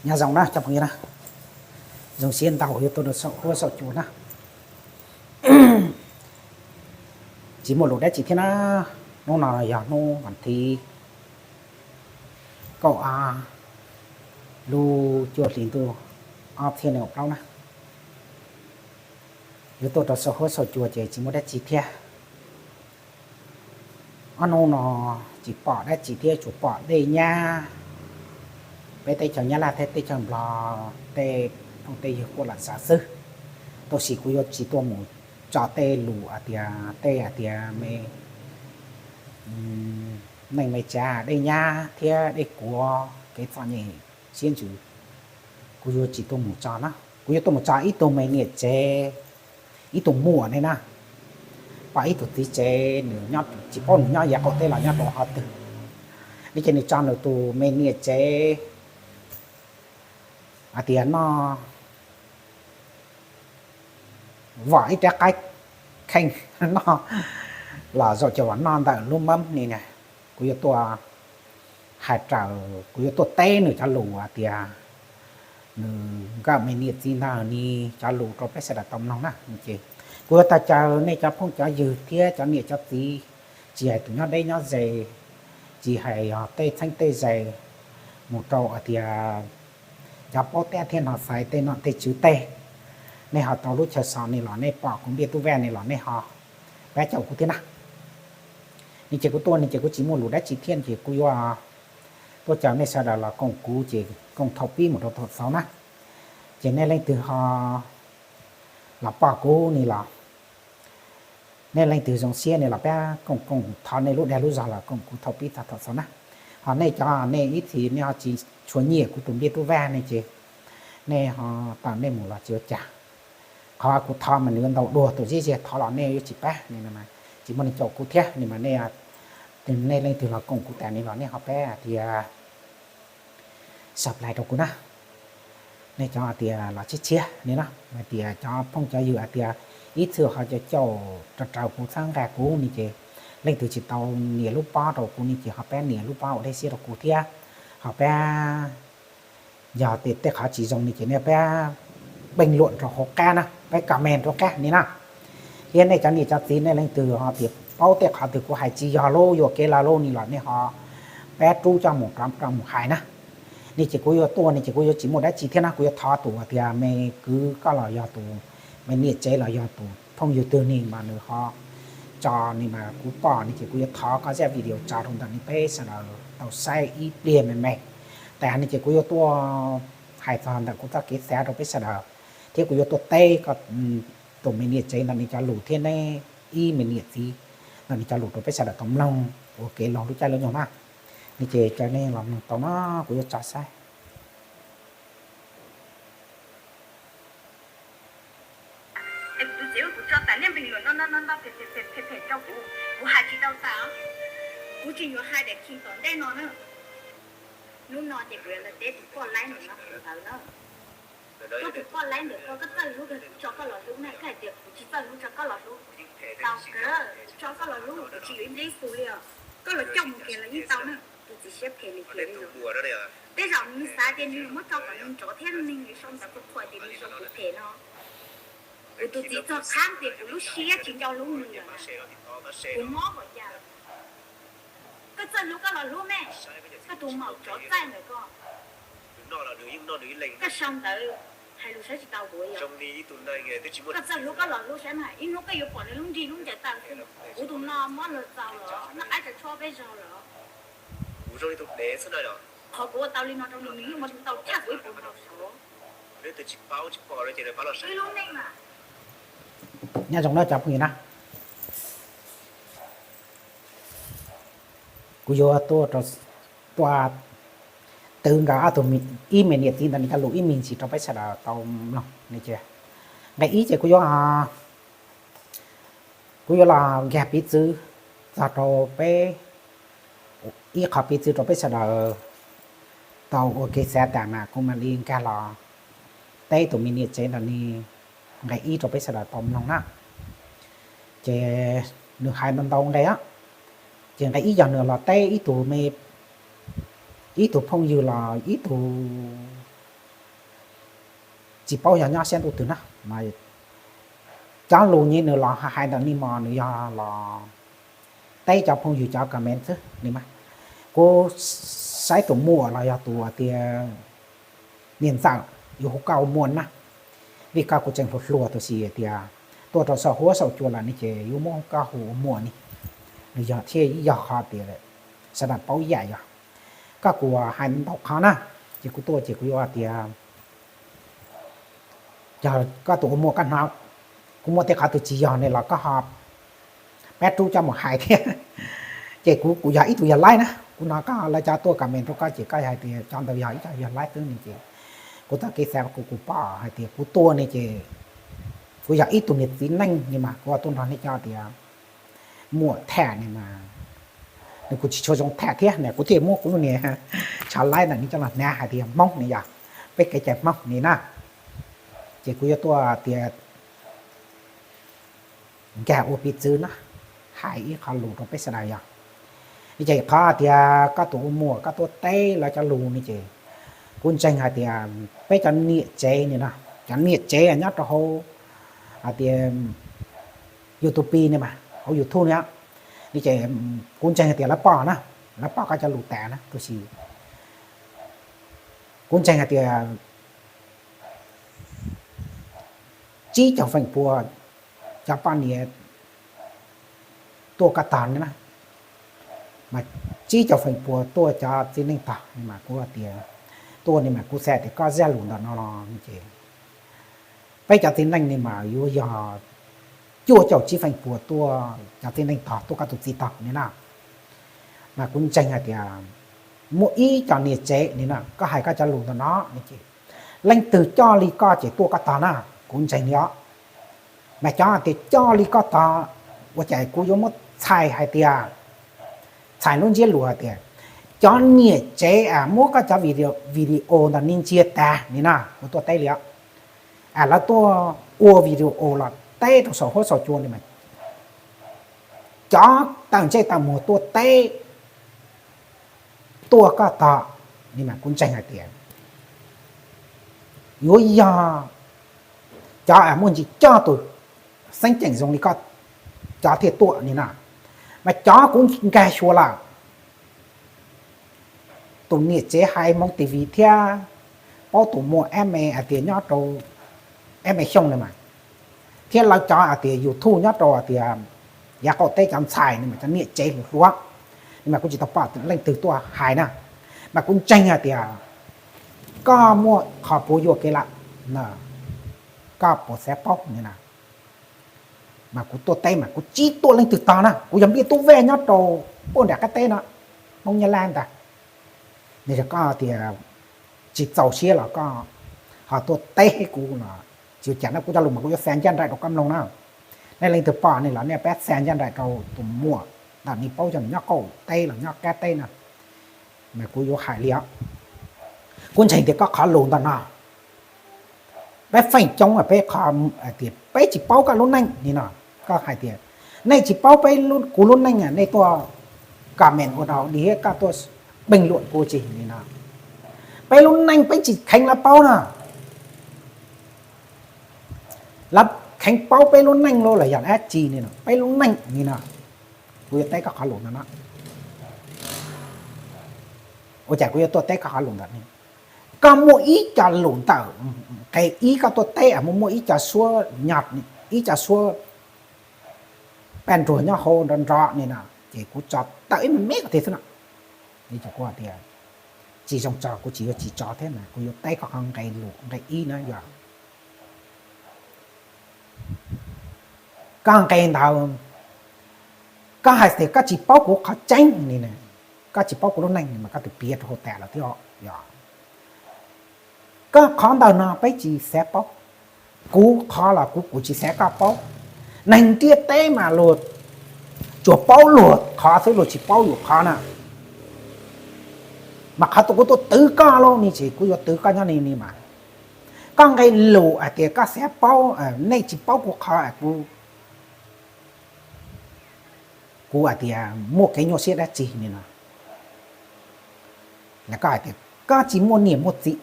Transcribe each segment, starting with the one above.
Nyob zoo na cov phooj ywg na, zoo siab ntau yuav tuaj rau saum huab saum cua na. Tsis muaj lus dab tsi thiab na. Hnub no yog hnub vas thib kaum ob lub cuaj hli ntuj ob txhiab nees nkaum plaub na. Yuav tuaj rau saum huab saum cua ces tsis muaj dab tsi thiab. Ob hnub no tsis pom dab tsi thiab, tsuas pom dej nyab peb teb chaws Nyab Laj thiab teb chaws Nplog tej phooj tej ywg quaj lam xav xwb. Tab sis kuv yuav tsis tuaj mus tso tej lus hais tias tej hais tias me neej me tsav dej nyab thiab dej kuav kev txom nyem siab ntsws, kuv yuav tsis tuaj mus tso na. Kuv yuav tuaj mus tso ib tug me niam tsev, ib tug muam ne na, pom ib tug txiv tsev nws tsis paub nws nyob yav qaum teb los nyob rau qhov twg, li ces nws tso nws tus me niam tsev hais tias noj, vom ib rab qaib kheej noj los zaum ces vam noj ntawm lub mab ni na. Kuv yuav tuaj hais raws, kuv yuav tuaj teb nws cov lus hais tias nws nkawm me niam txiv ntawd ni cov lus rau peb sawv daws tau mloog na. Ces kuv yuav tau caw nej cov phooj cov ywg thiab cov niam cov txiv, tsis hais tus nyob deb nyob ze, tsis hais yog tej txheeb tej ze, mus rau hais tias cov paub tab thiab no xaiv tej nom tej tswv tej, nej ho tau lub chaw so ni los nej pom kuv npiaj tub vaj ni los nej ho pab caum kuv thiab na. Ni ces kuv tuaj ni ces kuv tsis muaj lus dab tsi thiab ces kuv yuav tuaj caw nej sawv daws los koom kuv ces koom thaum pib mus rau thaum xaus na. Ces nej leej twg ho los pom kuv ni los, nej leej twg zoo siab ni los pab koom koom thov nej lub dag lub zog los koom kuv thaum pib txog thaum xaus na. Ho nej cov nej ib txhis nej ho tsis tshua nyiam kuv tus npiaj tub vaj ne ces nej ho tawm nej mus los tsis ua cas. Qhov kuv thov mas nws yuav ntau dua tus zib ziag thov los nej yuav tsis pab ni, tsis muaj neeg caum kuv thiab ni mas nej, nej leej twg los koom kuv tas ni los nej ho pab hais tias subscribe rau kuv na. Nej cov hais tias los tshiab tshiab ni na, hais tias cov phooj cov ywg hais tias ib txhia ho caum caum rau rau kuv txhawb nqa kuv ni ces leej twg tsis tau nias lub pob rau kuv ni ces ho pab nias lub pob ua dej siab rau kuv thiab. Ho pab, yog tias tej qhov tsis zoo ni ces nej pab bình luận rau hauv qab na, pab comment rau qab ni na. Thiab nej cov niam cov txiv nej leej twg ho tias paub tej qhov twg kuv hais tsis yog lub yuam kev los lub ni los nej ho pab rub coj mus rau mus hais na. Ni ces kuv yuav tuaj ni ces kuv yuav tsis muaj dab tsi thiab na, kuv yuav thov tus tias me kwv koj los yog tus, me niam tsev los yog tus phooj ywg twg ni mas nws ho tso ni mas kuv pom ni ces kuv yuav thov koj zaj video tso rau ntawm ni peb sawv daws tau saib ib pliag me me. Tas ni ces kuv yuav tuaj hais txog ntawm kuv txoj kev xav rau peb sawv daws, thiab kuv yuav tuaj teb koj tus me niam tsev ntawm ni cov lus thiab neb ib me niam txiv ntawm ni cov lus rau peb sawv daws tau mloog ua kev laug lub caij lub nyoog na. Ni ces caw nej los mloog tau no, kuv yuav tso saib. Es kuv tus txiv kuv tso tas nej bình luận no no no no phem phem phem phem rau kuv, kuv hais tsis tau tas. Kuv tsis yuav hais daim khi tom ntej no na. Hnub no ces kuv yuav los teb tus poj laib ntawm no ntawd na. Koj tus poj laib ntawm koj, koj txawj hlub kawg kuv tso koj los hlub na, koj hais tias kuv tsis txawj hlub tso koj los hlub. Tau kawg, tso koj los hlub kuv tsis yuav ib nplib xu li os. Koj los coj mus kiag los yeej tau na, tus txiv siab phem li kiag li os. Tej zaum nws xav tias nws muab tso kom nws nrov thiab neeg sau ntawv qhuas qhuas tias nws sau kuv phem no. Kuv tus txiv txog qhab tias kuv lub siab tsis nco hlub nws lawm na. Kuv mob npaum cas? Koj txawj hlub koj los hlub me, koj tus maum tsov txaij ntawm koj. Koj sau ntawv hais lus saib tsis tau kuv yog. Koj txawj hlub koj los hlub saib mas ib hnub koj yuav pom nws lub nrig lub ncaws tawm xwb. Kuv tus no mob luag txaus los noj qaib tsaws tshuaj peb zog los. Qhov kuv ua tau li no rau nws, nws yeej ua tau tshaj kuv ib puas nkaus saud. Ib lub neej mas. Nyob zoo na cov phooj ywg na, kuv yuav tuaj, tuaj twv nkawd ob tug, ib me niam txiv ntawd nws cov lus ib me ntsis rau peb sawv daws tau mloog ne ces, nqe ib ces kuv yuav, kuv yuav los nkag piv txwv txog rau peb, ib qho piv txwv rau peb sawv daws tau ua kev xav tas mas kuv mam li nkag los teb tus me niam tsev ntawm ni nqe ib rau peb sawv daws tau mloog na. Ces nws hais ntau ntau nqe, ces nqe ib yog nws los teb ib tug me ib tug phooj ywg los ib tug tsis paub yog nyob siab ntuj twg na, mas cov lus nws los hais ntawm ni mos nws yog los teb cov phooj ywg cov comment xwb ni mas. Kuv saib tus muam los yog tus tias niam ntxawm, yuav hu koj ua muam na, vim koj kuv tseem hluas hluas tab sis tias tuaj rau saum huab saum cua lawm ne ces yuav muab koj hu ua muam ni. Nws yog thiaj yog qhov tias sawv daws paub yam yog koj kuv hais ntau qhov na, ces kuv tuaj ces kuv yuav tias yog koj tus ua muam koj hnov kuv muaj tej qhov twg tsis yog ne los koj ho pab rub coj mus hais thiab. Ces kuv kuv yog ib tug yog laib na, kuv hnov koj lawv cov tuaj comment rau koj ces koj hais tias cov ntawd yog ib co yog laib xwb ne ces kuv txoj kev xav kuv kuv pom hais tias kuv tuaj ne ces kuv yog ib tug niag txiv neej ni mas kuv tuaj nrog nej cov tias muam tham ni mas nws kuj tsis tshua zoo tham thiab ne, kuv thiaj muab kuv lub niag tsho laib ntawm ni coj los hnav hais tias Hmoob ni yog peb kev cai Hmoob ni na. Ces kuv yuav tuaj tias nkag ua piv txwv na, hais ib qho lus rau peb sawv daws yog. Ces qhov tias koj tus ua muam koj tuaj teb lawv cov lus ne ces kuv ntseeg hais tias peb cov niam tsev ni no, cov niam tsev nyob rau hauv hais tias YouTube ni mas hauv YouTube ni, ces kuv ntseeg hais tias lawv pom na, lawv pom koj cov lus tas na tab sis kuv ntseeg hais tias tsib caug feem pua cov poj niam tuaj koj tog ne na, mas tsib caug feem pua tuaj cov txiv neej tog ne mas kuv tias tuaj ne mas kuv xav tias koj zaj lus ntawm no los ces peb cov txiv neej ne mas yuav yog cuaj caum tsib feem pua tuaj cov txiv neej tog tuaj koj tus txiv tog ne na. Mas kuv ntseeg hais tias muaj ib co niam tsev ne na koj hais koj cov lus ntawm no ne ces leej twg coj li koj ces tuaj koj tog na, kuv ntseeg li os. Mas cov tias coj li koj tog, ua cas kuv yuav muab txhais hais tias, txhais lub ntsiab lus hais tias cov niam tsev muab koj cov video ntawm ni ntsia tas ni na kuv tuaj teb li os. Lawv tuaj ua video los teb rau saum huab saum cua ni mas cov tawm ntsej tawm muag tuaj teb tuaj koj tog ni mas kuv ntseeg hais tias yuav yog cov muaj ntsis coj tus xeeb ceem zoo li koj cov thiaj tuaj ni na. Mas cov kuv nkag xyuas lawm, tus niam tsev hais Hmoob TV thiab paub tus muam ab me hais tias nyob rau ab me xyooj na mas, thiab lawv cov hais tias YouTube nyob rau hais tias yav qaum teb cov ntxhais ne mas cov niam tsev hluas hluas ne mas kuv tsis tau pom leej twg tuaj hais na. Mas kuv ntseeg hais tias koj muaj qhov puas yuam kev lawm, koj puas xav paub ne na. Mas kuv tuaj teb mas kuv tsis tuaj leej twg tog na, kuv yog npliaj tub vaj nyob rau puag nram qab teb no, Hmoob Nyab Laj ntag. Nws yog koj tias tsis txaus siab los koj ho tuaj teb kuv no, tsis ua cas na, kuv cov lus mas kuv yuav xa ncaj nraim rau koj mloog na. Nej leej twg pom ne los nej pab xa ncaj nraim rau tus muam ntawm ni paub yog nws nyob qaum teb los nyob qab teb na, mas kuv yuav hais li os. Kuv ntseeg tias koj qhov lus ntawm no peb feem coob peb qhov tias peb tsis paub koj lub neej ni no. Koj hais tias nej tsis paub peb, kuv lub neej nej tuaj comment ua dog dig thiab koj tuaj bình luận kuv tsis li no. Peb lub neej peb tsis kheev lawv paub no. Lawv kheev paub peb lub neej los yog dab tsi ni no, peb lub neej ni no. Kuv yuav teb koj qhov lus no no. Ua cas kuv yuav tuaj teb koj qhov lus ntawm no? Koj muaj ib co lus ntawm nqe ib koj tuaj teb muaj muaj ib co suab nyo, ib co suab paj nruag nyob hauv nrov nrov ni no, ces kuv tso tawm ib me me ko tiag xwb no. Kuv tias tsis zoo tso, kuv tsis yuav tsis tso thiab mas kuv yuav teb koj qhov nqe lus nqe ib na yog koj nqe ntawd, koj hais tias koj tsis paub kuv qhov tseeb ni, koj tsis paub kuv lub neej mas koj tus piav rau hauv tas lawm thiab. Yog koj qhov ntawd no peb tsis xav paub, kuv qhov los kuv kuv tsis xav koj paub. Neeg ntiaj teb mas luag tsuas paub luag qhov xwb, luag tsis paub yus qhov na. Mas qhov tus kuv tuaj twv koj lub ni ces kuv yuav twv koj nyob ni ni mas. Koj nqe lus hais tias koj xav paub, nej tsis paub kuv qhov, kuv hais tias muaj kev nyuaj siab dab tsi ni no. Koj hais tias koj tsis muaj niam muaj txiv,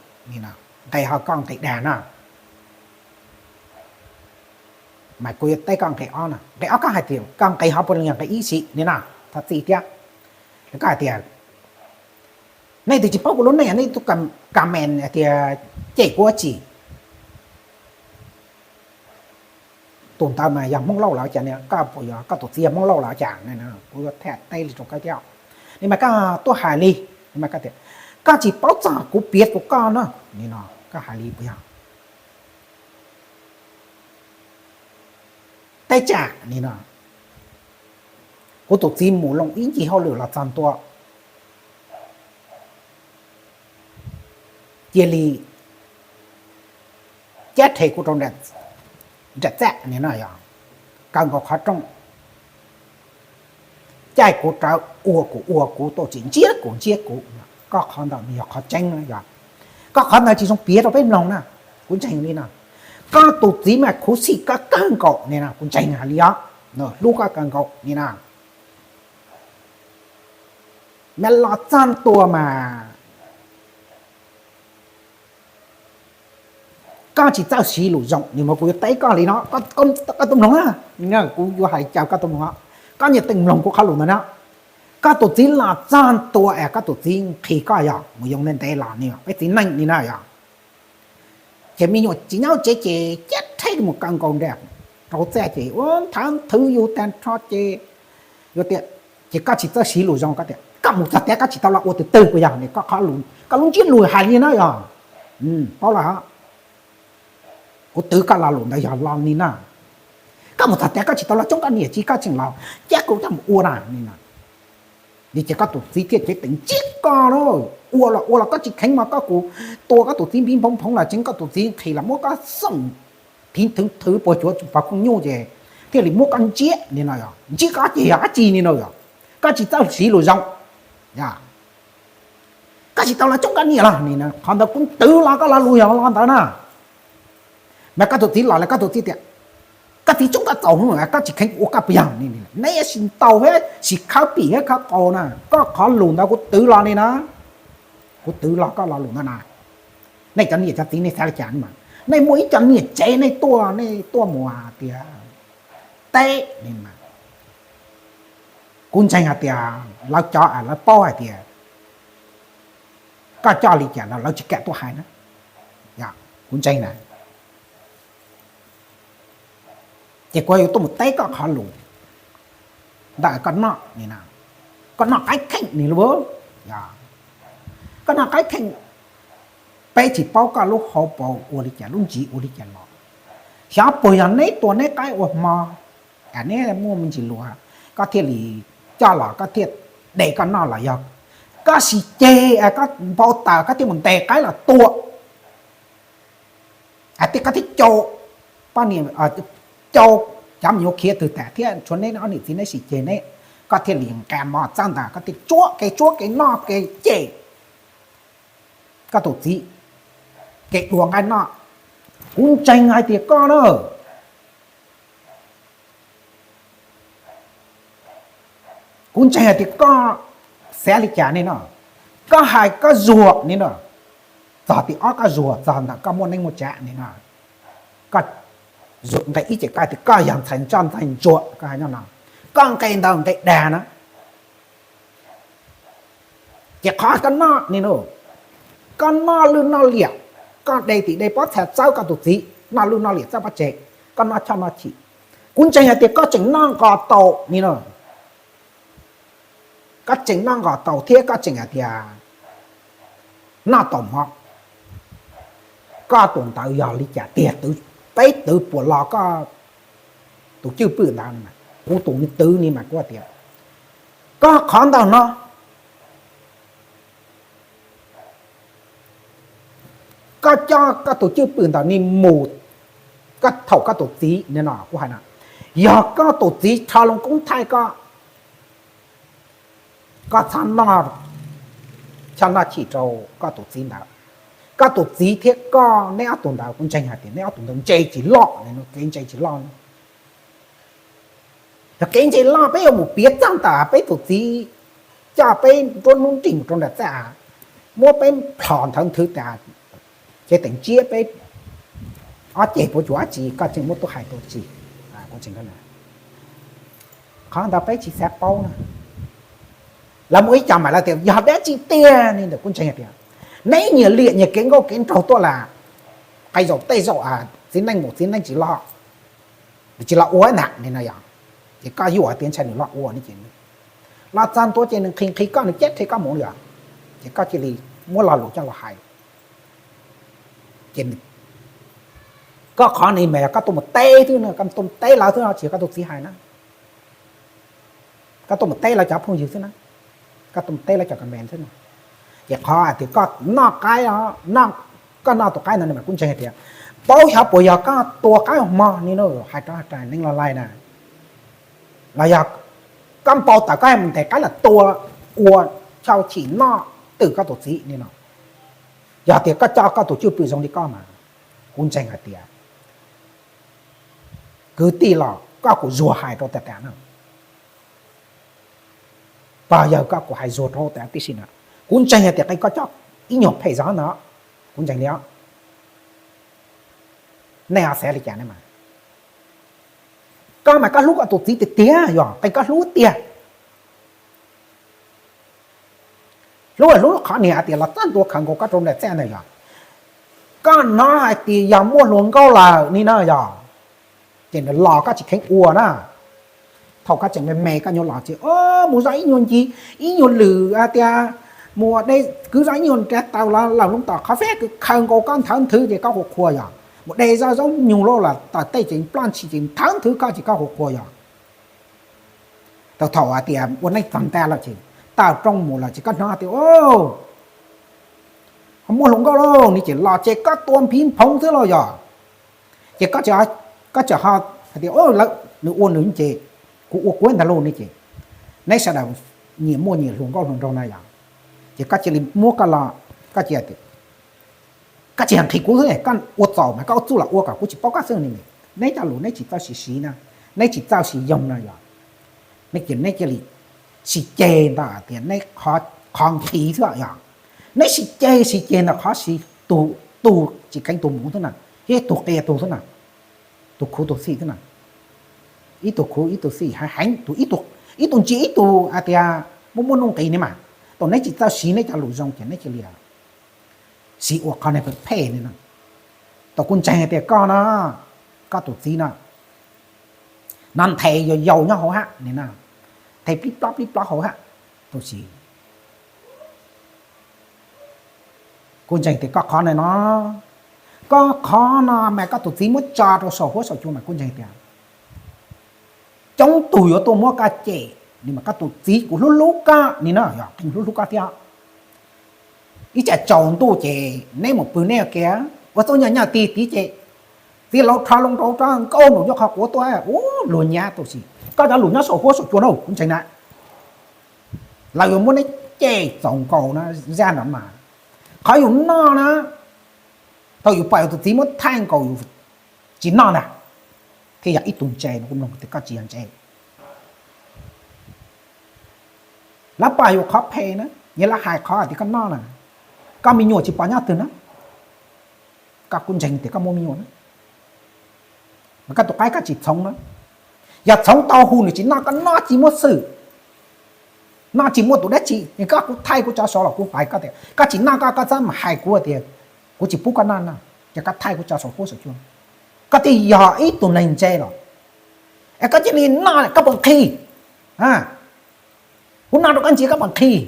nqe hov koj nqe dag na. Mas kuv yuav teb koj nqe ob no, nqe ob koj hais tias koj nqe hov puav leej yog nqe ib sim ni no, thov txim thiab. Koj hais tias nej twb tsis paub kuv lub neej, nej tub comment tias cem kuv ua tsi. Tus ntawd mas yog Hmoob Lauj los cas ni, koj puas yog koj tus txiv yog Hmoob Lauj los cas? Kuv yuav tham teb li rau koj thiab. Ni mas koj tuaj hais li, koj tias koj tsis paub txog kuv piav rau koj no, ni no koj hais li puas yog? Tej tsam ni no kuv tus txiv mus loo ib ncig hauj lwm los txog ntua, cia li cab rhe kuv rau nram txaj ni no yog, kaw nkaus qhov rooj, caij kuv rawv ua kuv ua kuv, tuaj tsis ntsiab kuv ntsiab kuv. Koj qhov ntawd nws yog qhov tseeb yog, koj qhov ntawd tsis zoo piav rau peb mloog na. Kuv ntseeg li no, koj tus txiv mas khuv xim koj kawg nkaus ni no, kuv ntseeg hais li os, hlub koj kawg nkaus ni no. Mas los txog ntua mas koj tsis txawj siv lus zoo, nws mas kuv yuav teb koj li no, koj tub mloog, kuv yuav hais caw koj tub mloog, koj nyiam teem mloog kuv qhov lus ntawd na. Koj tus txiv los txog ntua es koj tus txiv nqhis koj yog mus yoo ntev ntev los ni peb txiv neej ni na yog, ces me nyuam tsis nyob tsev ces cab rhe mus kaw nkaus nram rau txaj ces ua nthawv nthwv yus tag nrho ces yuav tias, ces koj tsis txawj siv lus zoo, koj tias koj mus txog tias koj tsis tau los ua tus twg puas yog? Koj lub ntsiab lus hais li na yog, paub los, kuv twv koj lo lus ntawd yog lo ni na. Koj mus txog tias koj tsis tau los coob koj niam tsis, koj tseem los cab kuv coj mus ua na ni no. Li ces koj tus txiv thiaj cev teem ntsiab koj na, ua los ua los koj tsis kheev mas koj kuv tua koj tus txiv npib nphoov phoov los tseev koj tus txiv nqhis los muab koj xoom thiv nthwv nthwv puas cuav pov khooj nyuj ces thiaj li muab koj ntsiab ni no yog, ntsiab koj ces yog dab tsi ni no yog, koj tsis txawj siv lus zoo. Koj tsis tau los coob koj niam los ni, qhov ntawd kuv twv los koj lo lus yog lo ntawd na. Mas koj tus txiv los lawm koj tus txiv tias, koj txiv coob koj txaus, koj tsis kheev kuv ua koj puas yog? Neb sim ntaus thiab sim khawb pim thiab khawb qaus na, koj qhov lus ntawd kuv twv los ni na, kuv twv los koj lo lus ntawd na. Nej cov niam cov txiv nej xav li cas mas, nej muaj ib co niam tsev nej tuaj, nej tuaj mus tias teb, kuv ntseeg hais tias lawv cov lawv paub hais tias koj coj li cas los lawv tsis kam tuaj hais na. Kuv ntseeg na, ces kuv yuav tuaj mus teb koj qhov lus ntawm koj noj, koj noj qaib kheej ni lauj. Koj noj qaib kheej, peb tsis paub koj lub hauv paus ua li cas, lub ntsis ua li cas los. Xyov puas yog neb tua neb qaib ua hmo, neb muaj me ntsis luas, koj thiaj li coj los koj thiaj de koj noj los yog koj sim ceg, koj npau taws koj thiaj mus ntes qaib los tua. Hais tias koj thiaj cau poj niam, cau cov me nyuam khiav twg tas thiab tshuav neb ob niam txiv neb sim ceg neb, koj thiaj li nqa mov txawb ntawd koj thiaj tsuab kev tsuab kev noj kev cem koj tus txiv, kev dua nqaij noj. Kuv ntseeg hais tias koj na, kuv ntseeg hais tias koj xav li cas ni no, koj hais koj zuag ni no, txog tim ob koj zuag txog ntawm koj muaj neej muaj tsav ni no. Koj, nqe ib ces koj hais tias koj yog ntxhais ntsoj ntxhais ntsuag, koj hais no no, koj nqe ntawd nqe dag na. Ces qhov koj noj ni no, koj noj lwj noj liam, koj de tim de pob txha txawb koj tus txiv, noj lwj noj liam txawb pob tsev, koj noj choj noj chim. Kuv ntseeg hais tias koj tseem noj nqos taus ni no, koj tseem noj nqos taus thiab koj tseem hais tias noj taus mov. Koj tus ntawd yog li cas tiag, peb twv puas los koj tus cwj pwm ntawd? Kuv tus twv ni mas kuv tias koj qhov ntawd no, koj coj koj tus cwj pwm ntawd ni mus, koj thaum koj tus txiv ni no kuv hais no, yog koj tus txiv rho loo koob thaij koj, koj txhob noj, txhob noj chim rau koj tus txiv ntawd. Koj tus txiv thiab koj neb ob tug ntawd kuv ntseeg hais tias neb ob tug ntawd ntse tsis loj, kev ntse tsis loj. Yog kev ntse loj peb yuav mus piav txog ntawm peb tus txiv coj peb nruab hnub nrig mus rau nram txaj, muab peb plhom nthawv nthwv tas, ces teem tsiab peb ob ceg puas cuag dab tsi, koj tseem muab tuaj hais tuaj tsi? Qhov ntawd peb tsis xav paub na. Lawv muaj ib co mas lawv tias yog dab tsi tiag ne ntawm kuv ntseeg hais tias neb nyias liam nyias kev nkauj kev nraug tuaj las, qee zaum tej zaum txiv neej mus txiv neej tsis los, nws tsis los ua ntag li no yog, ces koj yuam hais tias ntshai nws los ua ne ces los txog ntua ces nws nqhis nqhis koj, nws cab rhe koj mus yog, ces koj cia li muab lo lus coj los hais. Ces koj qhov ni mas yog koj tuaj mus teb xwb, koj tuaj mus teb lawv xwb, tsis yog koj tus txiv hais na. Koj tuaj mus teb lawv cov phooj ywg xwb na, koj tuaj mus teb lawv cov comment xwb na. Ces qhov hais tias koj noj qaib, koj noj tus qaib no mas kuv ntseeg hais tias, paub xyov puas yog koj tua qaib hmo ni no, hais rov hais rais neeb los laij na, los yog koj npau taws koj mus ntes qaib los tua ua chau chim noj twm koj tus txiv ni no. Yog tias koj coj koj tus cwj pwm zoo li koj mas, kuv ntseeg hais tias kwv tij los koj kuj zuag hais rau tas tas na. Pog yawg koj kuj hais zuag rau tas tib si na. Kuv ntseeg hais tias qee koj coj ib nyuag phem zog no, kuv ntseeg li os. Nej ho xav li cas ne mas? Koj mas koj hlub koj tus txiv tiag tiag, yog qee koj hlub tiag. Hlub hlub qhov niag hais tias los txaj ntua khaws nkaus koj rau nram txaj ntag yog. Koj hnov hais tias yog muaj hluas nkauj lawm ni no yog, ces nws los koj tsis kheev ua na. Thaum koj tseem me me koj nyuag los ces mus zov ib nyuag ncig, ib nyuag lwm hais tias mus de, kwv zov ib nyuag nra taws los lawm lub tom qhov feb khaws nkaus koj nthawv nthwv ces koj qhuas qhuas yog, mus de zoj zaub nyuj loj los taws tej ces ploj ntshis ces nthawv nthwv koj ces koj qhuas qhuas yog. Thaum thaum hais tias ua neej txog ntaj lawm ces tawm rooj mus lawm ces koj hnov tias ho muaj hluas nkauj lauj ni ces los ces koj tua nphiv nphoov xwb lauj yog. Ces koj tseem ho hais tias lawv nws ua nws ces kuv ua kuv ntag lauj ni ces neb sawv daws nyias muaj nyias hluas nkauj hluas nraug na yog. Ces koj cia li muab koj los, koj cia li, koj tsis yog nqhis kuv xwb, koj ua txaus mas koj ua txuj los ua kom kuv tsis paub koj xwb ni. Neb cov lus neb tsis txawj siv siv na, neb tsis txawj siv yoog no yog. Neb cia, neb cia li siv ceg ntawm tias neb qhov nqhis xwb yog. Neb siv ceg siv ceg ntawm qhov siv tus, tus tsis kheev tus mus xwb na, thiab tus qia tus xwb na, tus khuv tus xim xwb na. Ib tug khuv ib tug xim heev heev, tus, ib tug ntsia ib tug hais tias muaj muaj nuj nqis ni mas. Thaum neb tsis txawj siv neb cov lus zoo ces neb cia li siv ua qhov niag phem phem ni no. Thaum kuv ntseeg hais tias koj no, koj tus txiv no, no nthe yau yau nyob hauv hab ni no, nthe plib plob plib plob hauv hab, tab sis kuv ntseeg tias koj qhov no no, koj qhov no mas koj tus txiv muab tso rau saum huab saum cua mas kuv ntseeg tias coob tug yuav tuaj muab koj cem ni mas koj tus txiv kuv hlub hlub koj ni no, yog qee hlub hlub koj thiab. Ib tsam tsaus ntuj ces neb mus pw neb ua ke, ua txuj nyaj nyaj tig tiv ces txiv laus rho loo rau rab nkauj num nyob qhov quav tuaj, ua luag nyab tab sis koj cov lus nyob saum huab saum cua no kuv ntseeg na, lawv yuav muab neb cem txaus nkaus na, zaj no mas. Qhov yus noj na, thaum yus pom yus tus txiv muab thaij nkaus yus tsis noj ntag, thiaj yog ib tug ntse no, kuv mloog tias koj tsis yog ntse. Lawv pom yus qhov phem na, yog lawv hais qhov tias koj noj na, koj me nyuam tsis pom nyob twg na, koj kuj ntseeg tias koj muaj me nyuam na, mas koj tus qaib koj tsis txhoov na. Yog txhoov tau hu nws tsis noj, koj noj tsis muaj xwm, noj tsis muaj tus dab tsi, koj kuv thaij kuv cov saud los kuv hais koj tias koj tsis noj, koj koj txhob mas hais kuv tias kuv tsis pub koj noj no, ces koj thaij kuv cov saum huab saum cua, koj thiaj yog ib tug neeg ntse los. Es koj cia li noj koj puas nqhis? Kuv noj rau koj ntsia koj puas nqhis?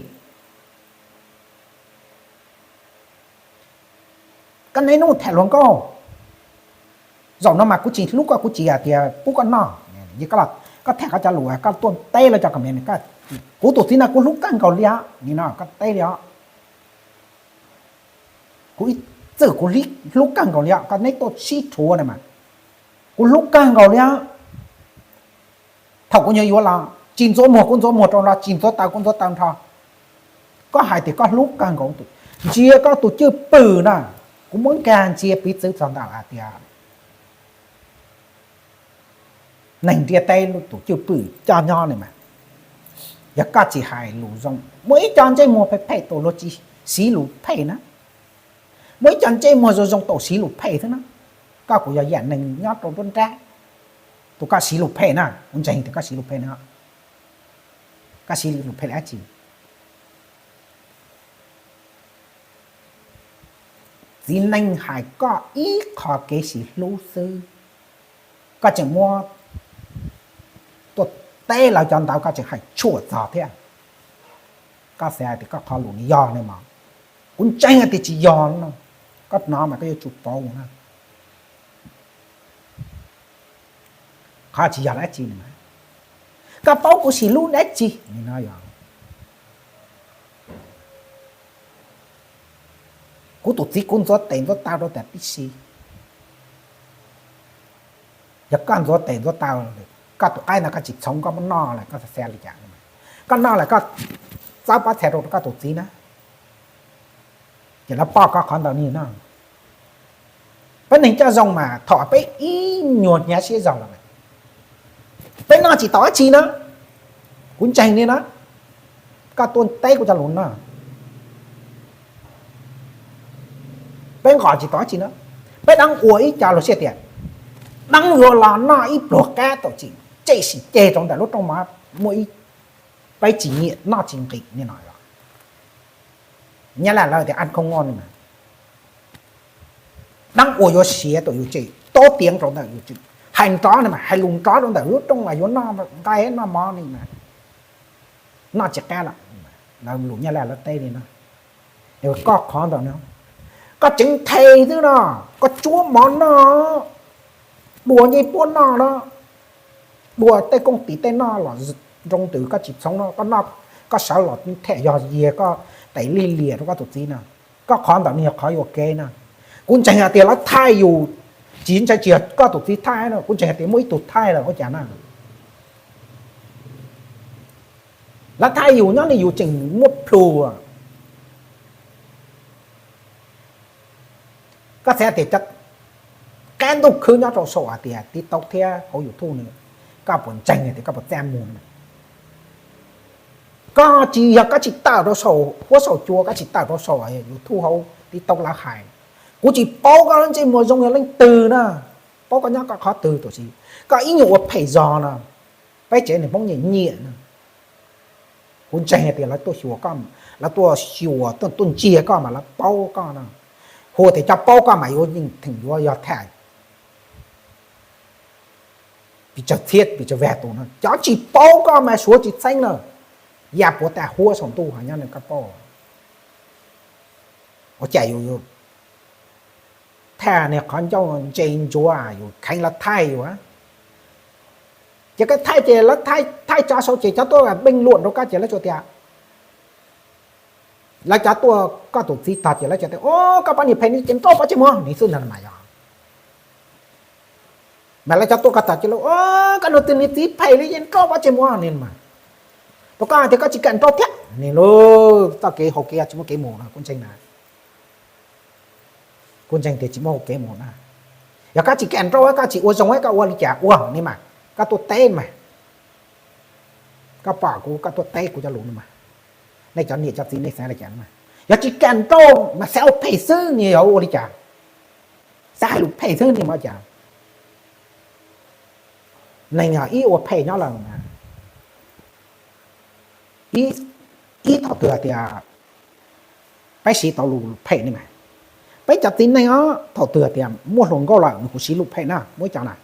Koj niaj hnub tham hluas nkauj, zaum no mas kuv tsis hlub koj, kuv tsis hais tias pub koj noj. Koj tham koj cov lus, koj tuaj teb lawv cov comment, kuv tus txiv no kuv hlub kawg nkaus li os, nim no koj teb li os. Kuv ib txwm kuv hlub kawg nkaus li os, koj neb tuaj sib rhuav na mas kuv hlub kawg nkaus li os. Thaum kuv nyuam yuav los tsis ntxuav muag kuv ntxuav muag rau nrho, tsis ntxuav taw kuv ntxuav taw nrho. Koj hais tias koj hlub kawg nkaus, ntsia koj tus cwj pwm na. Kuv muab nkag ntsia piv txwv txog ntawm hais tias neeg ntiaj teb tus cwj pwm coj nyob li mas, yog koj tsis hais lus zoo, muaj ib co ntsej muag phem phem tus luag tsis Siv lus phem na. Muaj ib co ntsej muag zoo zoo tau siv lus phem xwb na. Koj kuj yog yam neeg nyob rau nruab nrab, tus koj siv lus phem na, kuv ntseeg tias koj siv lus phem na. Koj siv lus phem li dab tsi? Txiv neej hais koj ib qho kev sib hlub xwb, koj tseem muab tuaj teb lawv cov ntawd, koj tseem hais tshuaj txog thiab. Koj xav tias koj qhov lus no yog ne mas? Kuv ntseeg tias tsis yog no. Koj hnov mas koj yuav tsum paub na. Qhov tsis yog dab tsi no, koj paub kuv sib hlub dab tsi no yog? Kuv tus txiv kuv ntxuav tes ntxuav taw rau tas tib si. Yog koj ntxuav tes ntxuav taw, koj tus qaib ntawd koj tsis txhoov koj muab noj lawm koj xav li cas? Koj noj lawm koj txawb pob txha rau rau koj tus txiv na, ces lawv poj koj qhov ntawd ni no. Peb neeg coj zoo mas thaum peb ib nyuag hnyav siab zog lawm, peb noj tsis tau dab tsi na. Kuv ntseeg li na, koj tuaj teb kuv cov lus no, peb nqos tsis tau dab tsi na. Peb deev ua ib co lus sib tias deev yuav los noj ib pluag qab tau tsis tseg sim ceg rau ntawm lub rooj mov, muaj ib, peb tsis nyiam noj tsis nqis ni no. Nyab laj lawv tias ăn không ngon ni mas, deev ua yuav siav tau yus tsev tub tiav rau ntawm yus tsev, hais nrov ni mas, hais lus nrov rau ntawm lub rooj mas yuav noj nqaij noj mov ni mas, noj tsis qab lawm. Lawv lus Nyab laj lawv teb li no. Koj qhov ntawd no, koj tseev the xwb no, koj tsuab mov noj, dua ncej puab noj no, dua tej kooj tis tej noj los nroo ntws koj tsis txhoov no, koj noj, koj sawv los them yog yias koj tes lig lias rau koj tus txiv no. Koj qhov ntawd nws yog qhov yuam kev na. Kuv ntseeg hais tias lawv thaij yus, tsis ntshai tsis yog koj tus txiv thaij no, kuv ntseeg hais tias muaj ib tug thaij lawm ua cas na. Lawv thaij yus nyob li yus tseem muaj plhus. Koj xav tias cov qab ntuj khwb nyob rau saum hais tias TikTok thiab hauv YouTube no, koj puas ntseeg tias koj puas txaj muag? Koj tsis, yog koj tsis tawm rau saum huab saum cua, koj tsis tawm rau saum YouTube hauv TikTok lawv hais, kuv tsis paub koj lub ntsej muag zoo yog leej twg na, paub koj nyob koj qhov twg tab sis koj ib nyuag ua phem zog no, peb tsev neeg Hmoob nyiam nyiam no. Kuv ntseeg tias lawv tuaj xyuas koj, lawv tuaj xyuas tuaj ntsiag koj mas lawv paub koj no. Hu tias cov paub koj mas yuav yeej theem yuav yog tham pes tsawg txhiab pes tsawg vag tus no, cov tsis paub koj mas suav tsis txheeb na, ya puav tas huab saum ntuj ho nyob nws koj paub. Ua cas yus, yus tham niag qhov ncauj ntse ntsuav yus kheev lawv thaij yus. Ces koj thaij ces lawv thaij tso saum ces cov tuaj beej luam rau koj ces lawv tsuas tias, lawv cov tuaj koj tus txiv tog ces lawv tsuas tias, o, koj poj niam phem ni ces nrauj pov tseg mus ni xwb ntag mas yog. Mas lawv cov tuaj koj tog ces, o, koj nug tus niag txiv phem li ces nrauj pov tseg mus ni mas, rau koj tias koj tsis kam nrauj thiab ni lauj, txoj kev hauv kev tsis muaj kev mus no kuv ntseeg na. Kuv ntseeg tias tsis muaj hauv kev mus na. Yog koj tsis kam nrauj koj tsis ua zoo koj ua li cas ua ni mas, koj tuaj teb mas, koj pom kuv koj tuaj teb kuv cov lus no mas, nej cov niam cov txiv nej xav li cas no mas, yog tsis kam nrauj mas xav ua phem xwb ni yog ua li cas, xav hais lus phem xwb ni mas ua cas. Neeg yog ib ua phem nyob lawm na, ib, ib thaum twg hais tias peb siv tau lus phem ni mas, peb cov txiv neej os thaum twg hais tias muaj hluas nkauj lawm nws kuj siv lus phem na, muaj ib co na,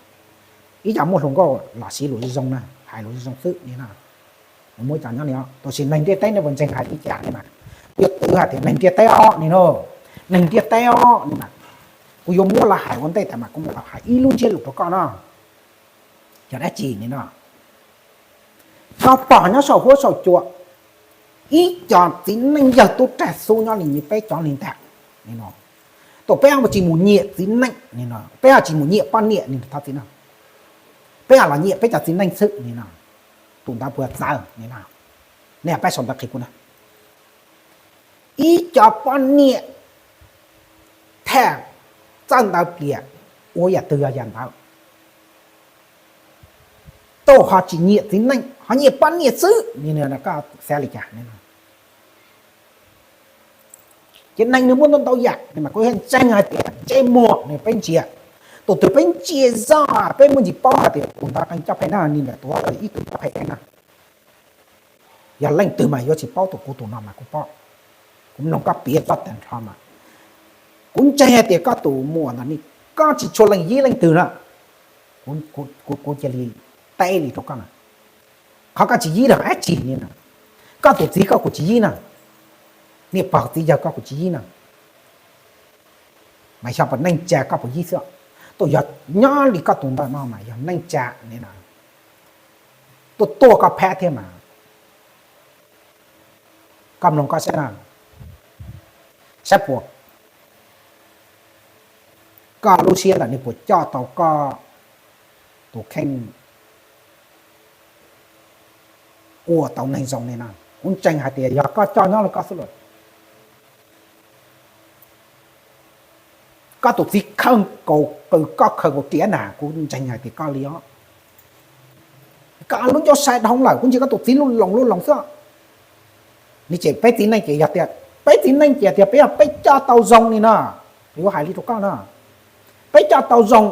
ib co muaj hluas nkauj los siv lus zoo zoo na, hais lus zoo zoo xwb ni no. Nws muaj ib co nyob ni os, tab sis neeg ntiaj teb nej puas ntseeg hais li cas ni mas, kuv yuav twv hais tias neeg ntiaj teb os ni no, neeg ntiaj teb os ni mas, kuv yuav muab los hais ua ntej tas mas kuv mam los hais ib lub ntsiab lus rau koj no. Yog dab tsi ni no, koj pom nyob saum huab saum cua, ib co txiv neej yawg tub rag xub nyob li peb cov li ntag ni no, tus peb ho tsis mus nyiam txiv neej ni no, peb ho tsis mus nyiam poj niam ni thov txim no, peb ho los nyiam peb cov txiv neej xwb ni no, tus ntawd puas txawv ni no, nej pab sau ntawv qhia kuv na. Ib co poj niam tham txawj ntawv plias, ua yam twg yog yam ntawd, tau ho tsis nyiam txiv neej ho nyiam poj niam xwb ni, koj xav li cas? Ib Ces neeg nws muaj ntau ntau yam, mas kuv yog ntseeg hais tias ntsej muag nws peb ntsia, tus twg peb ntsia zoj peb muaj ntsis paub hais tias tus ntawd qee coj phem na, ni ntawm tus ib tug coj phem na. Yog leej twg mas yuav tsis paub, tus kuv tus no mas kuv paub. Kuv mloog koj piav txog tag nrho mas kuv ntseeg hais tias koj tus muam ntawm ni, koj tsis tshua leej yib leej twg na. Kuv cia li teb li rau koj na, qhov koj tsis yib los dab tsi ni na, koj tus txiv koj kuj tsis yib na, niam pog txiv yawg koj kuj tsis yib na. Mas xyov puas neej tsa koj puas yib xwb. Tuaj yog nyob li koj tus ntawm no mas yog neej tsa ni na, tuaj tuaj koj phab thiab mas. Koj mloog koj saib na, saib puas, koj lub siab ntawm nws puas coj tau koj tus kheej ua tau neeg zoo li no. Kuv ntseeg hais tias yog koj coj nyob li koj xwb los, koj tus txiv khaws kaus qws, koj khaws kaus riam na, kuv ntseeg hais tias koj li os. Koj lub ncauj sai dhau lawm, kuv ntsia koj tus txiv lub loos lub loos xwb. Ni ces peb txiv neej ces yog tias, peb txiv neej ces tias peb yog peb coj tau zoo li no, yuav hais li rau koj no, peb coj tau zoo,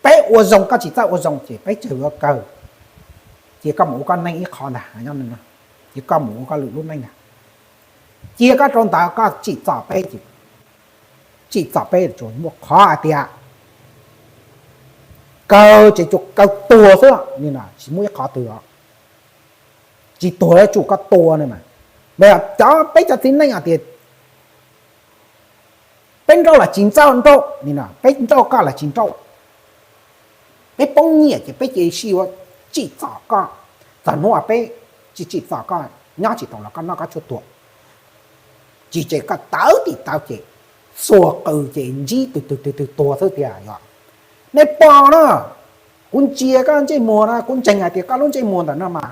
peb ua zoo koj tsis txawj ua zoo ces peb tseg yuav kawg. Cia koj mus ua koj neej ib qho ntag, cia koj mus ua koj lwm lub neej ntag. Cia koj rau ntawd koj tsim txom peb, tsim txom peb tsuas muaj qhov hais tias kawg ces tsuas kawg tuag xwb ni, tsis muaj ib qhov twg os. Tsis tuag yuav tsum koj tua no mas. Mas cov peb cov txiv neej hais tias peb nrauj los tsis nrauj, peb nrauj koj los tsis nrauj, peb poob nyiaj ces peb cia li sib yuav tsim txom koj. Txog hnub peb tsis tsim txom koj, nyob tsis tau los koj noj koj tshuaj tuag. Tsis ces koj tawv tim tawv ces xuas qws ces ntsib twg twg twg twg tuag xwb tiag yog. Nej pom na, kuv ntsia koj ntsej muag na, kuv ntseeg hais tias koj lub ntsej muag ntawm no mas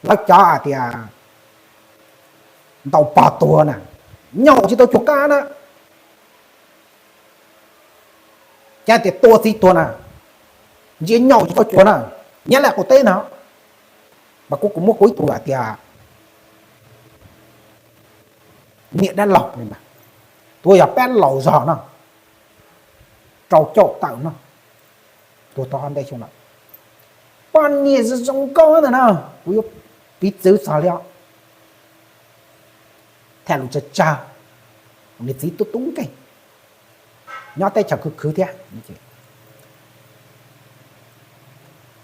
lawv cov hais tias ntaus pog tuag na, nyaum tsis tau cuag koj na. Cas tias tua txiv tuag na, ntsia nyaum tsis tau cuag na, nyob lawm qaum teb na. Mas kuv kuv muab kuv ib tug hais tias niam dab laug li mas, tus yog pab laus zog no, rau caum tawm no, tuag tau ob ntej xyoo lawm. Poj niam zoo zoo nkauj ntawm no, kuv yuav piv txwv txog li os. Tham lus tsawg tsawg, niag txiv tub tub nkeeg, nyob teb chaws khwv khwv thiab.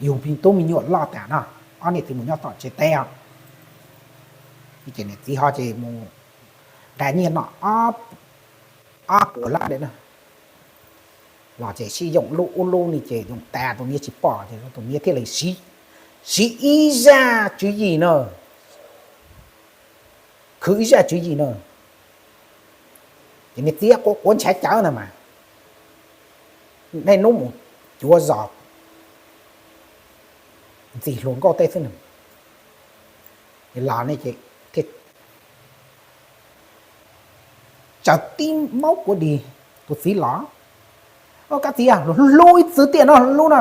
Yug tub me nyuam loj tas no, ob niam txiv mus nyob tom tsev teb os. Ces niam txiv ho ces mus nqa nyiaj no ob puas lab na, los ces sib yoom lub ub lub ni ces yoom tas tus niam tsis pom ces tus niam thiaj li siv ib zaj tswv yim na, khwv ib zaj tswv yim na. Ces niag txiv quav quav ntshav cawv ntag mas, niaj hnub mus cuav zos ntxim hluas nkauj tej xwb na. Los ne ces thiaj tsaws tib maub kuav dig tus txiv los. Kab txiv, hlub ib txwv tiaj no, hlub no,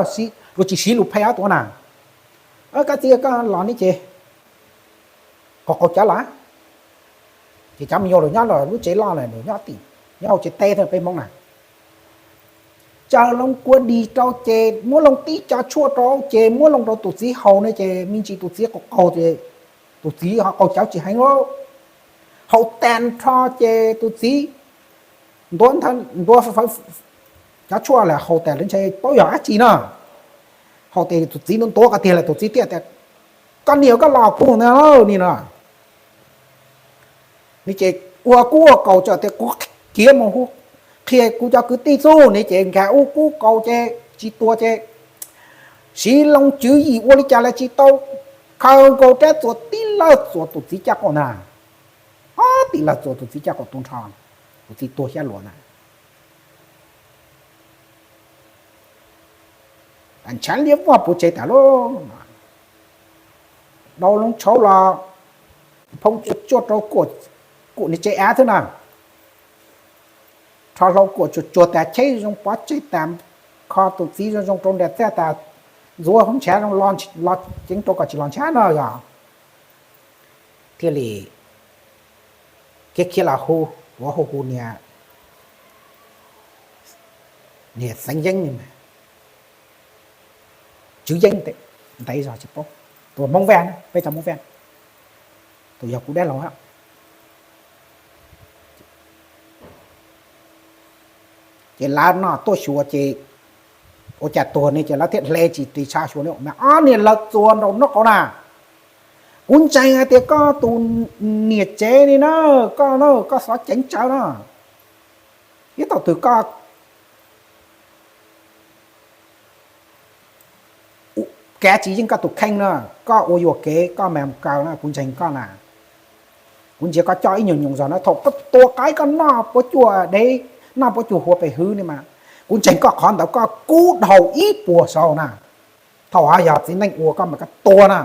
luag tsis siv lus phem ob tuav na. Kab txiv, koj los ne ces qaug qaug cawv los. Ces cov me nyuam los nyob lub tsev loj lawm, nws nyob tim, nyob hauv tsev teb thiab peb Hmoob na. Tsaws loo kuav dig rau ces muab loo tib co tshuaj rau ces muab loo rau tus txiv haus ne ces me ntsis tus txiv qaug qaug ces tus txiv ho qaug cawv tsis heev lauj. Haus tag nrho ces tus txiv ntuav, ntuav cov tshuaj lawm haus tas lawv ntshe paub yog dab tsi no. Haus tas tus txiv ntuav ntuav qhov tiag lawm tus txiv thiaj tias, koj niam koj los kuv ntag ni no. Ni ces ua kub ua kaus txawm tias kuv khiav mus hu qhia kuv cov kwv tij xwb ne ces nkag ub kub kaus ces tsis tuag ces siv loo tswv yim ua li cas los tsis tau, khaws nkaus rab txuas tib lawg txuas tus txiv caj qaum ntag. Ob tib lawg txuas tus txiv caj qaum tu nrho, tus txiv tuag xyab luas ntag. Ntshav liab vog puv tsev tas lauj. Dau loo tshauv los phoo tsuag tsuag rau kuam, kuam niag tsev av xwb na. Rho hlau kuam tsuag tsuag tas cheb zoo pov tseg tas, kho tus txiv zoo zoo rau nram txaj tas, ntxuav hoob ntshav zoo los ceev rau kom tsis los ntshav no yog. Thiaj li khiav khiav los hu yuav hu hu niag, niag Xeev Yeeb ni mas, Tswv Yeeb ntev zog tsis paub. Tus Hmoob Vaj na, peb cov Hmoob Vaj, tus yog kuv dab laug. Ces lawv no tuaj xyuas ces ua cas tuag ne ces lawv thiaj hle tsis ris tsho xyuas ne mas ob niag lawv txua nraum nraub qaum na. Kuv ntseeg hais tias koj tus niam tsev ni na, koj na, koj xov ceev tsawv na. Ib thaum twg koj kav tsis yeej koj tus kheej na, koj ua yuam kev koj mas kaw na, kuv ntseeg koj na. Kuv ntsia koj coj ib nyuag nyoos zog na, thaum koj tua qaib koj noj puab cuag dev, noj puab cuag hua pes hwv ni mas, kuv ntseeg koj qhov ntawd koj kub dhau ib puas saud na. Thaum ho yog txiv neej ua koj mas koj tua na.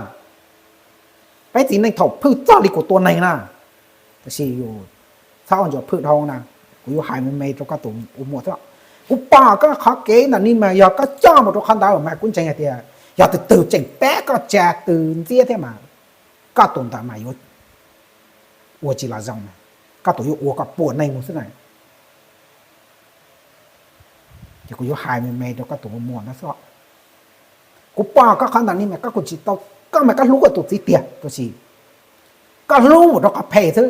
Peb txiv neej thaum phwj txog li kuv tua neeg na. Tab sis yus txhob ua ntsuas phwj dhau na. Kuv yuav hais me me rau koj tus ua muam xwb. Kuv pom koj qhov kev ntawm ni mas yog koj coj mus rau qhov ntawd mas kuv ntseeg hais tias yog tus twg tseem pab koj tsa tws ntxiab thiab mas, koj tus ntawd mas yuav ua tsis los zoo na. Koj tus yuav ua koj puas neeg mus xwb na. Ces kuv yuav hais me me rau koj tus ua muam ntawd xwb. Kuv pom koj qhov ntawm ni mas koj kuj tsis tau, koj mas koj hlub koj tus txiv tiag, tab sis koj hlub mus rau qhov phem xwb.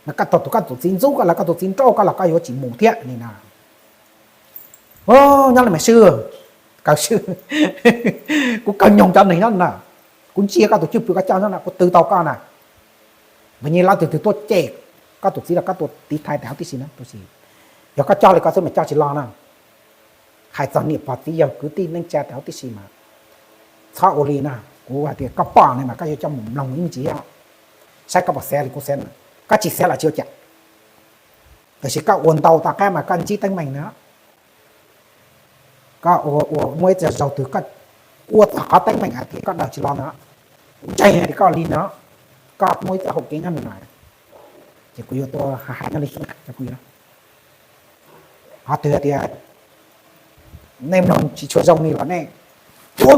Mas koj tau tus, koj tus txiv ntxub koj los koj tus txiv nrauj koj los koj yuav tsis mus thiab li na. Nyob li mas swb, kaw swb. Kuv kawg nyoog cov neeg nyob na, kuv ntsia koj tus cwj pwm koj coj nyob na, kuv twv tau koj na. Mas nyi lawv tus twg tuaj cem koj tus txiv los koj tuaj tiv thaiv tas huv tib si na, tab sis yog koj coj li koj xwb mas coj tsis los na. Hais txog niam pog txiv yawg kwv tij neej tsa tas huv tib si mas txhob ua li na. Kuv hais tias koj pom ne mas koj yuav coj mus mloog ib me ntsis, saib koj puas xav li kuv xav na. Koj tsis xav los tsis ua cas, tab sis koj ua ntau tom qab mas koj ntsib teeb meem na. Koj ua ua muaj ib txoj zaug twg koj ua txog qhov teeb meem hais tias koj daws tsis los no, kuv ntseeg hais tias koj li no, koj muaj ib txoj hauv kev nyob li no. Ces kuv yuav tuaj hais nyob li cov phooj ywg, qhov twg hais tias nej mloog tsis tshua zoo li los nej ua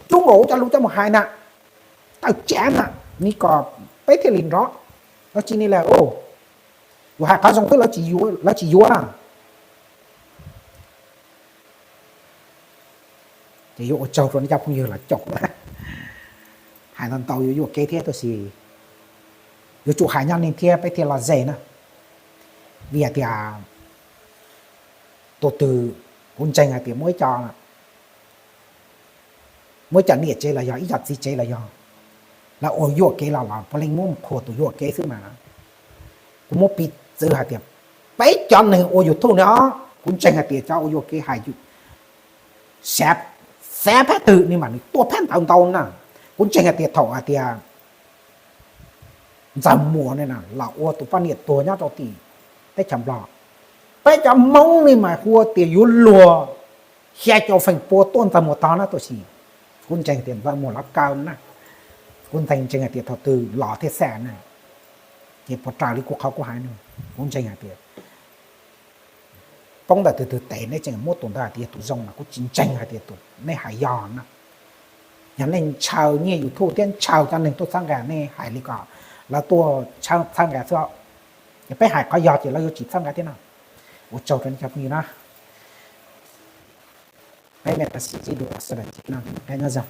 cub nkaus cov lus coj mus hais na, tawm tsam na, ni kom peb thiaj li nrov. Lawv tsis ni lawm, yus hais qhov zoo xwb lawv tsis yuav na. Ces yuav ua tsaug rau nej cov phooj ywg los caum, hais ntau ntau yuav yuam kev thiab, tab sis yuav tsum hais nyob li thiab peb thiaj los ze na. Vim hais tias tus twg, kuv ntseeg hais tias muaj ib co, muaj ib co niam tsev los yog ib co txiv tsev los yog lawv ua yuam kev los los puav leej muab mus qhuas tus yuam kev xwb mas. Kuv muab piv txwv hais tias peb cov neeg ua YouTube no, kuv ntseeg hais tias cov ua yuam kev hais xav phab twg ni mas nws tuaj phab ntawd ntau na. Kuv ntseeg hais tias thaum hais tias Ntxawg Muas ne los ua tus poj niam tuag nyob rau tim teb chaws Nplog, peb cov Hmoob li mas hu tias yuav luag xya caum feem pua tuaj Ntxawg Muas tog na, tab sis kuv ntseeg tias Ntxawg Muas los kaw na. Kuv ntseeg, ntseeg hais tias thaum twg los thiaj xa na, ces puas raws li kuv qhov kuv hais no. Kuv ntseeg hais tias poob ntawm twg twg tes neb tseem muab tus ntawd hais tias yog tus zoo mas kuv tsis ntseeg hais tias tus neb hais yog na. Yog nej ntshaw nyiaj YouTube thiab ntshaw cov neeg tuaj txhawb nqa nej hais li ko, lawv tuaj txhawb nqa xwb. Yog peb hais qhov yog ces lawv yuav tsis txhawb nqa thiab no. Ua tsaug rau nej cov phooj ywg na. Peb mam li sib ntsib dua xwb, nyob zoo.